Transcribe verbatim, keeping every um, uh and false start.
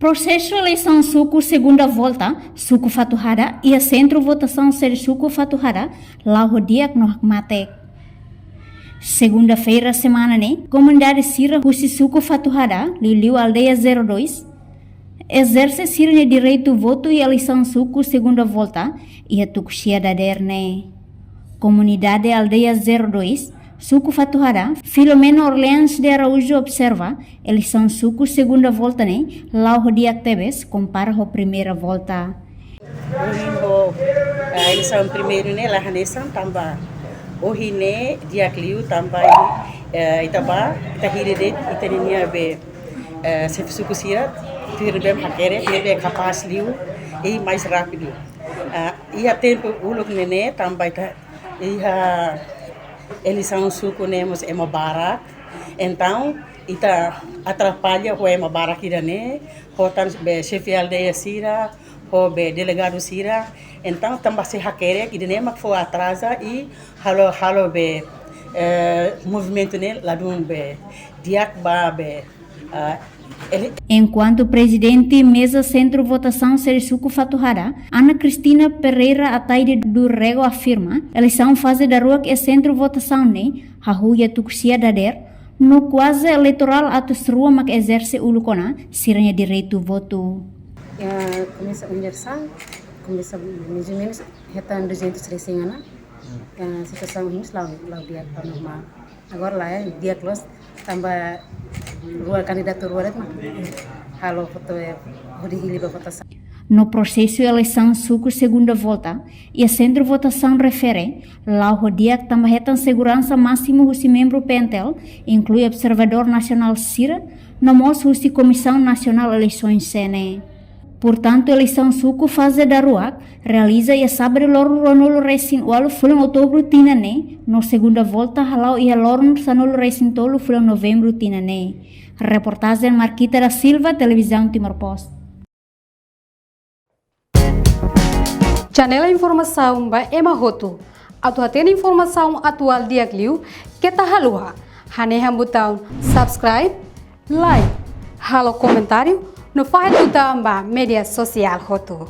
Prosesu eleisaun suku segunda volta, suku Fatuhada, iha sentru votasaun sede suku Fatuhada, la'o ho di'ak no hakmatek. Segunda-feira semana ne'e, komunidade sira husi suku Fatuhada, liuliu aldeia zero dois, ezerse sira-nia direitu votu iha eleisaun suku segunda volta, iha tuku sia dadeer ne'e. Komunidade aldeia zero dois, suku Fatuhada, Filomeno Orleans de Araújo observa, eleisaun suku segunda volta ne'e, la'o ho di'ak tebes, kompara ho primeira volta. Ohin ho, eh, eleisaun primeiru ne'e la hanesan tanba. Ohin ne'e di'ak liu tanba, eh, ita ba, ita hili de'it, ita-nia be, eh, xefe suku sira, tuir be hakerek, ne'ebé kapás liu, i mais rápidu. Ah, iha tempu uluk ne'e ne'e, tanba ita, iha eleisaun suku ne'e mós ema barak, entaun, ita atrapalla ho ema barak ida-ne'e, ho tan be xefe aldeia sira, ho be delegadu sira. Entaun, tanba sei hakerek, ida-ne'e mak fó atraza i halo, halo be, eh, movimentu ne'e ladún be di'ak ba be, ah, ele- Enkuantu Prezidente Meza Sentru Votasaun sede suku Fatuhada, Ana Cristina Pereira Ataide do Rego afirma, eleisaun faze daruak iha sentru votasaun ne'e, hahú iha tuku sia dadeer, no kuaze eleitorál atus rua mak ezerse uluk ona sira-nia direitu votu. Ya, komesa universál, komesa mais ou menus hetan duzentus resin ona. Ya, situasaun ohin la'o, la'o di'ak ba normál. Agora la'e di'ak loos tanba rua kandidatu rua de'it mak halo votu, eh, hodi hili ba votasaun. No prosesu eleisaun suku segunda volta, iha sentru votasaun refere, la'o ho di'ak tanba hetan seguransa másimu husi membru P N T L, inklui observadór nasionál sira, no mós husi Komisaun Nasionál Eleisoens, C N E. Portantu, eleisaun suku faze daruak realiza iha sábadu loron ruanulu resin ualu fulan Outubru tinan ne'e, no segunda volta hala'o iha loron sanulu resin tolu fulan Novembru tinan ne'e. Reportajen Marquita da Silva, Televizaun Timor Post. Janela informasaun ba ema hotu. Atu hatene informasaun atuál di'ak liu, keta haluha hanehan butaun subscribe, like, halo komentáriu, no fahe tutan ba média sosiál hotu.